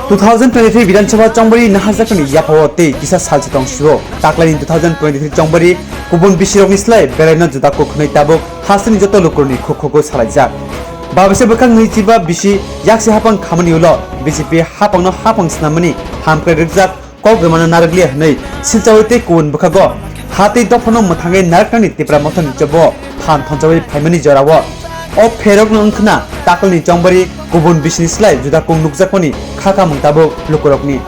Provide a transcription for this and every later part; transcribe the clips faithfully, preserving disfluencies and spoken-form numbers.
Two thousand twenty-three Bidhan Sabha chongbari naharjakmani yaphao tei kisa salchi tong sio. Taklaini two thousand twenty-three chongbari kubun bisirokni slai belaino juda kuk hwnwi tabuk hasteni joto lukurokni khuk khugo salaijak. Babase bwkhak nwi chiba bisi yaksi hapang khamani ulo B J P hapangno hapang snamani hamkrai rwkjak kok rwmano narwkliya hwnwi silchaui tei kubun bwkhago ha tei dophano mwthangwi narwknani Tipra Mothani chobo phan thonchaui phaimani jorao. O pherokno wngkhna taklini chongbari kubun bisini slai juda kung nukjakmani kha kamung tabuk lukurokni.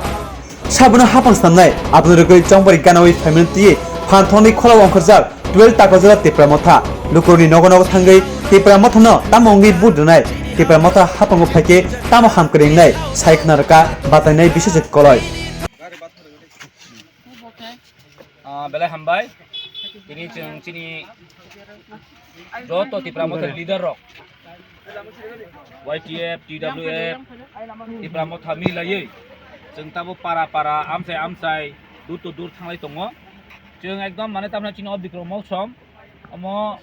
Sabono hapang snamnai, abono rwgwi chongbari ganaui phaimani twiwi phan thongni khorao ongkhorjak twelve Taklajora Tipra Motha. Lukurokni nogo nogo thangwi Tipra Mothano tamo wngwi vote rwnai, Tipra Motha hapango phaikhe tamo hamkrai wngnai, sai khna rwkha batainai Biswajit Koloi. Ah, belai hambai. Tini chwng chini joto Tipra Motha leader rok, Y T F, T W F, Tipra Motha milaiwi chwng tabo para para, amchai amchai, dur to dur thanglai tongo. Chwng ekdom mane tamna chini o Bikram Mousom, omo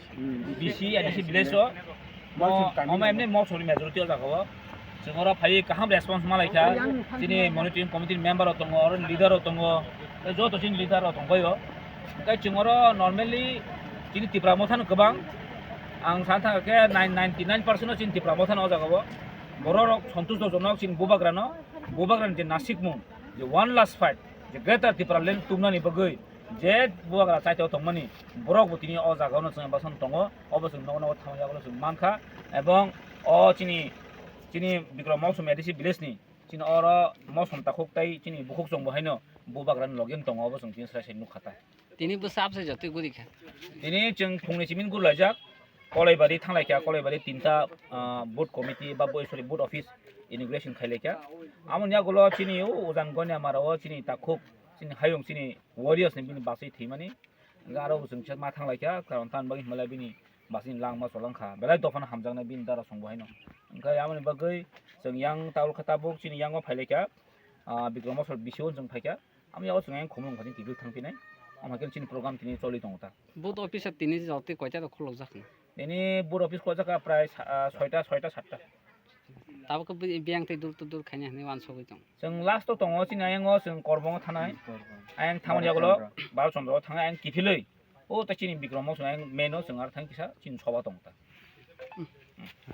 B C, A D C village o. Mo, omo emni mosoni majority o jaga o. Chwng oro phai kaham response malaikha. Chini monitoring committee ni member rok tongo, oro leader rok tongo. Tei joto chini leader rok tongbaio. Tei chwng oro normally chini Tipra Motha no kwbang. Ang san thangkha khe nine, ninety nine percent no chini Tipra Motha no o jaga o. Borok rok sontush dojonok chini bubagra no. Bubagra ni je nasikmung, je one last fight, je Greater Tipraland tumnani bagwi je bubagra chaitao tongmani, borok bo tini o jaga o no chwng basan tongo. Obo chwng nogo nogo thangwi yagulo chwng mankha. Ebong o chini, chini Bikram Mousom A D C village ni chini oro Mousom takhuk tei chini bukhuk chwng bo haino bubagra ni logi wng tongo, obo chwng tini sai sai nukha ta. Tini bwsa abse jotwi guri kha. Tini chwng phungni simi gurlaijak, Kolaibari thanglaikha, Kolaibari tinta, ah, booth committee ba boi, sorry, booth office inauguration khailaikha. Amoni yagulo chini o ujan gonya mara o chini takhuk, chini hayung, chini warriors ni bini bachwi thwimani. Hwnkhe aro bo chwng kisa ma thanglaikha, karon tamni bagwi hwnbahle bini bachwini langma cholangkha, belai dophano hamjaknai bini dara chwngbo haino. Hwnkhe amoni bagwi chwng yang tabuk khe tabuk chini yango phailaikha, ah, Bikram Mousom B C O chwng phaikha. Amoni yago chwng ayang khumulwng kha chini kiphil thangphinai. Omo khe chini program tini choli tongo ta. Booth office tini jotwi koita rok khulokjak kha? Tini booth office khulokjak kha prai sa-, ah, soita, soita satta. Tabuk khe biyang tei dur to dur khaina hinwi uansugwi tongo. Chwng last o tongo chini ayang o chwng Korbong o thanai. Ayang thamani yagulo Bharat Chandra o thangnai ayang kiphilwi. O ta chini Bikram o chwng ayang main o chwng aro thang kisa chini soba tong ta.